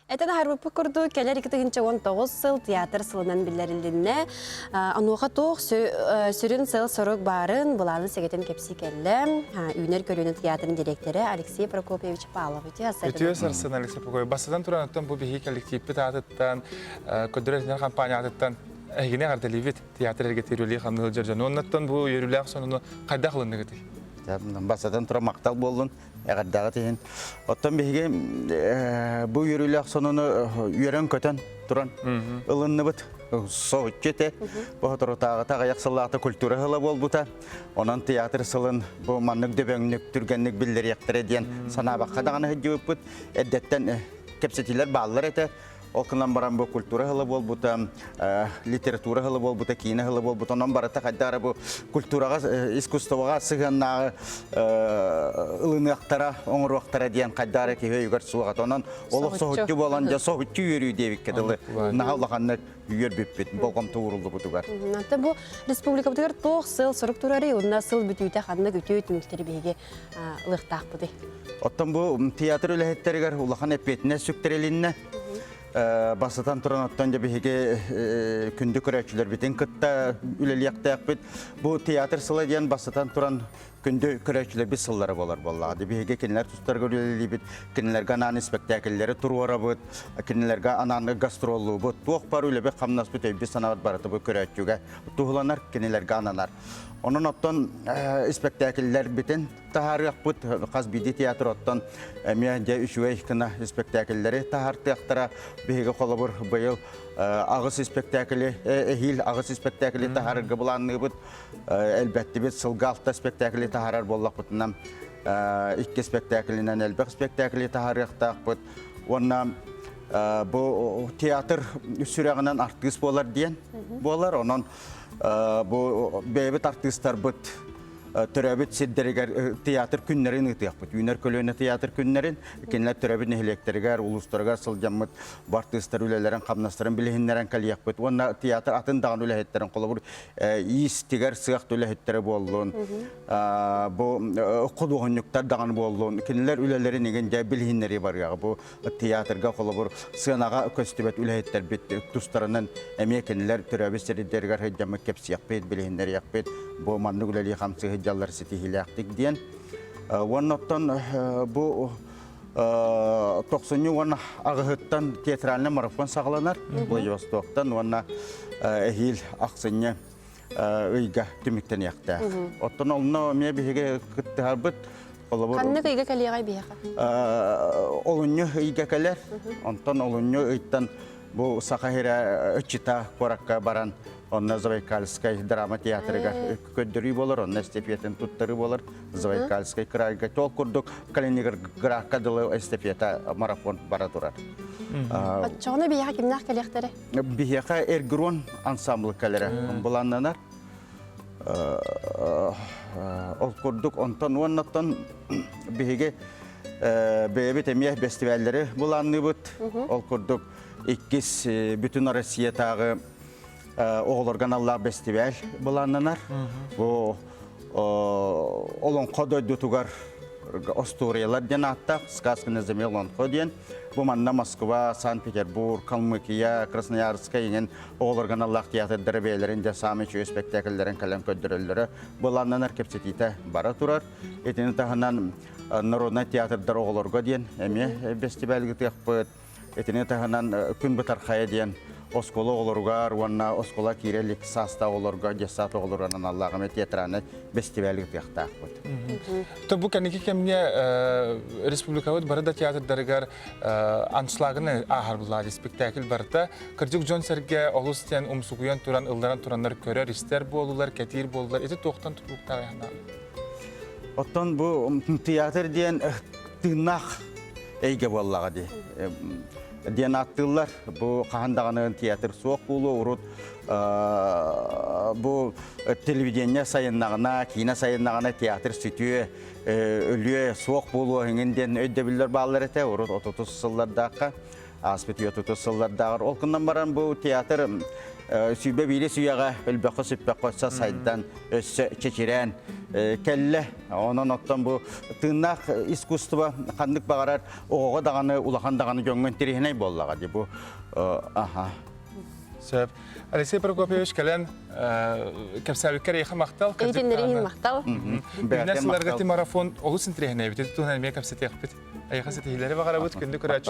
Этэн аһарбыппыт курдук, кэлэр 2019 сыл театр сылынан биллэрилиннэ. Онуоха туох сүрүн сыал-сорук баарын былаанын сэгэтэн кэпсии кэллэ. Үүнэр көлүөнэ театрын дириэктэрэ Алексей Прокопьевич Павлов. Үтүө Үтүө сарсын, Алексей Прокопьевич. Бастатан туран, оттон бу биһиги коллективпит аатыттан, көрдөрөр иһитиннэрэр компания аатыттан эһигини эҕэрдэлиибит. Театр эргэтигэр үлэлии-хамныы сылдьар дьону. Оннуттан бу үөрүүлээх сонуну хайдах ылынныгытый? Бастатан туран махтал буоллун. Эҕэрдэҕит иһин. Оттон биһиги бу үөрүүлээх сонуну үөрэн-көтөн туран ылынныбыт. Соһуччу этэ. Бу соторутааҕыта аҕыйах сыллаахта культура сыла буолбута. Онон театр сылын бу маннык дөбөҥнүк, түргэнник биллэриэхтэрэ диэн санаабакка даҕаны сылдьыбыппыт. Эрдэттэн кэпсэтиилэр бааллар этэ. Ол гынан баран бу культура сыла буолбута, литература сыла буолбута, киинэ сыла буолбута, онон барыта хайдах эрэ бу культураҕа, искусствоҕа сыһыаннааҕы ылыныахтара, оҥоруохтара диэн хайдах эрэ киһи өйүгэр суох этэ. Онон олох соһуччу буолан, дьэ соһуччу үөрүү диэбиккэ дылы наһаа улаханнык үөрбүппүт, болҕомто ууруллубутугар. Аты бу республикабытыгар туох сыл-сорук турарый, уонна сыл бүтүүтэ ханнык үтүө түмүктэри биһиги ылыахтаахпытый? Оттон бу театр үлэһиттэригэр улахан эппиэтинэс сүктэрилиннэ. Бастатан туран оттон дьэ биһиги күндү көрөөччүлэрбитин кытта үлэлиэхтээхпит. Бу театр сыла диэн бастатан туран күндү көрөөччүлэрбит сыллара буолар буоллаҕа. Биһиги кинилэр тустарыгар үлэлиибит, кинилэргэ анаан испэктээкиллэри туруорабыт, кинилэргэ анаан гастроллуубут. Туох бар үлэбит хамнаспыт өйбүт-санаабыт барыта бу көрөөччүгэ туһуланар, кинилэргэ ананар. Онон оттон испэктээкиллэрбитин таһаарыахпыт. Хас биирдии театр оттон эмиэ дьэ үчүгэй гына испэктээкиллэри таһаартыахтара. Биһиги холобур быйыл аҕыс испэктээкили, эһиил аҕыс испэктээкили таһаарарга былаанныыбыт. Элбэттибит сылга алта испэктээкили таһаарар буоллахпытына икки испэктээкилинэн элбэх испэктээкили таһаарыахтаахпыт. Уонна бу театр сүрэҕинэн артыыс буолар диэн буолар. Онон бу бэйэбит артыыстарбыт төрөөбүт сирдэригэр театр күннэрин ыытыахпыт. Үүнэр көлүөнэ театр күннэрин кинилэр төрөөбүт нэһилиэктэригэр, улуустарыгар сылдьаммыт бу артыыстар үлэлэрин, хамнастарын билиһиннэрэн кэлиэхпит. Уонна театр атын даҕаны үлэһиттэрин, холобур, иис тигэр сыах үлэһиттэрэ буоллун, бу худуоһунньуктар даҕаны буоллун, кинилэр үлэлэрин игин дьэ билиһиннэрии барыаҕа. Бу театрга холобур сыанаҕа көстүбэт үлэһиттэрбит тустарынан эмиэ кинилэр төрөөбүт сирдэригэр сылдьаммыт кэпсиэхпит, билиһиннэриэхпит, бу маннык үлэлии-хамсыы сылдьаллар ситиһиилээхтик диэн. Уонна оттон бу тохсунньу уонна аҕыһыттан театральный марафон саҕаланар Владивостоктан уонна эһиил ахсынньы ыйга түмүктэниэхтээх. Оттон онно эмиэ биһиги кыттыһарбыт холобур Ханнык ыйга кэлиэҕэй биһиэхэ? Олунньу ыйга кэлэр. Онтон олунньу ыйтан бу Саха сирэ Чита куоракка баран онно Забайкальскай драма театрыгар көрдөрүү болар, онно эстафетын туттарыы болар. Забайкальскай крайга тол курдук Калининградка дылы эстафета марафон бара турар. Оччоҕуна биһиэхэ кимнээх кэлиэхтэрэ? Биһиэхэ Эргрон ансамблы кэлэрэ былааннанар. Ол курдук онтон уоннаттан биһиги бэйэбит эмиэ бэстибээллэри былаанныыбыт. Ол курдук иккис бүтүн Россиятааҕы оҕолорго аналлаах бэстибээл былааннанар. Бу Олоҥхо дойдутугар остуоруйалар диэн ааттаах «Сказка на земле Олоҥхо» диэн. Бу манна Москва, Санкт-Петербург, Калмыкия, Красноярскай иҥин оҕолорго аналлаах театрдары бэйэлэрин дьэ саамай үчүгэй спектакльлэрин кэлэн көрдөрөллөрө былааннанар кэпсэтиитэ бара турар. Итини таһынан народнай театрдар оҕолорго диэн эмиэ бэстибээл ыытыахпыт. Итини таһынан Күн бытархайа диэн оскуола оҕолоругар уонна оскуола киирэ илик саастаах оҕолорго, детсад оҕолоругар аналлаах эмэ театральнай бэстибээл ыытыахтаахпыт. То бу кэнники кэмҥэ республикабыт бары да театрдарыгар аншлагын ааһар буллаҕа спектакль барыта. Кырдьык дьон-сэргэ олус диэн умсугуйан туран, ылларан тураннар көрөр, истэр буолулар, кэтиир буолулар. Ити туохтан тутулуктаах санаа? Оттон бу театр диэн тыыннаах эйгэ буоллаҕа дии диэн ааттыыллар. Бу хаһан даҕаны театр суох буолуо урут бу телевидение сайыннаҕына, киинэ сайыннаҕына театр сүтүө, өлүө суох буолуо иҥин диэн өйдөбүллэр бааллар этэ урут отутус сыллардаахха. Ааспыт үйэ тутус сыллардааҕар. Ол гынан баран бу театр 21 үйэҕэ өлбөххө сүппэххэ өссө сайдан, өссө чэчирээн кэллэ. Онон оттон бу тыыннаах искусство ханнык баҕарар оҕоҕо даҕаны улахан даҕаны дьоҥҥо интэриэһинэй буоллаҕа дии бу аха. Сөп. Алексей Прокопьевич кэлэн кэпсээбиккэр эйиэхэ махтал. Иһитиннэриҥ махтал. Үүнэр сылларга ти марафон олус интэриэһинэй эбит. Туһунан эмиэ кэпсэтиэхпит. Эйиэхэ ситиһиилэри баҕарабыт. Күндү көрөөччү.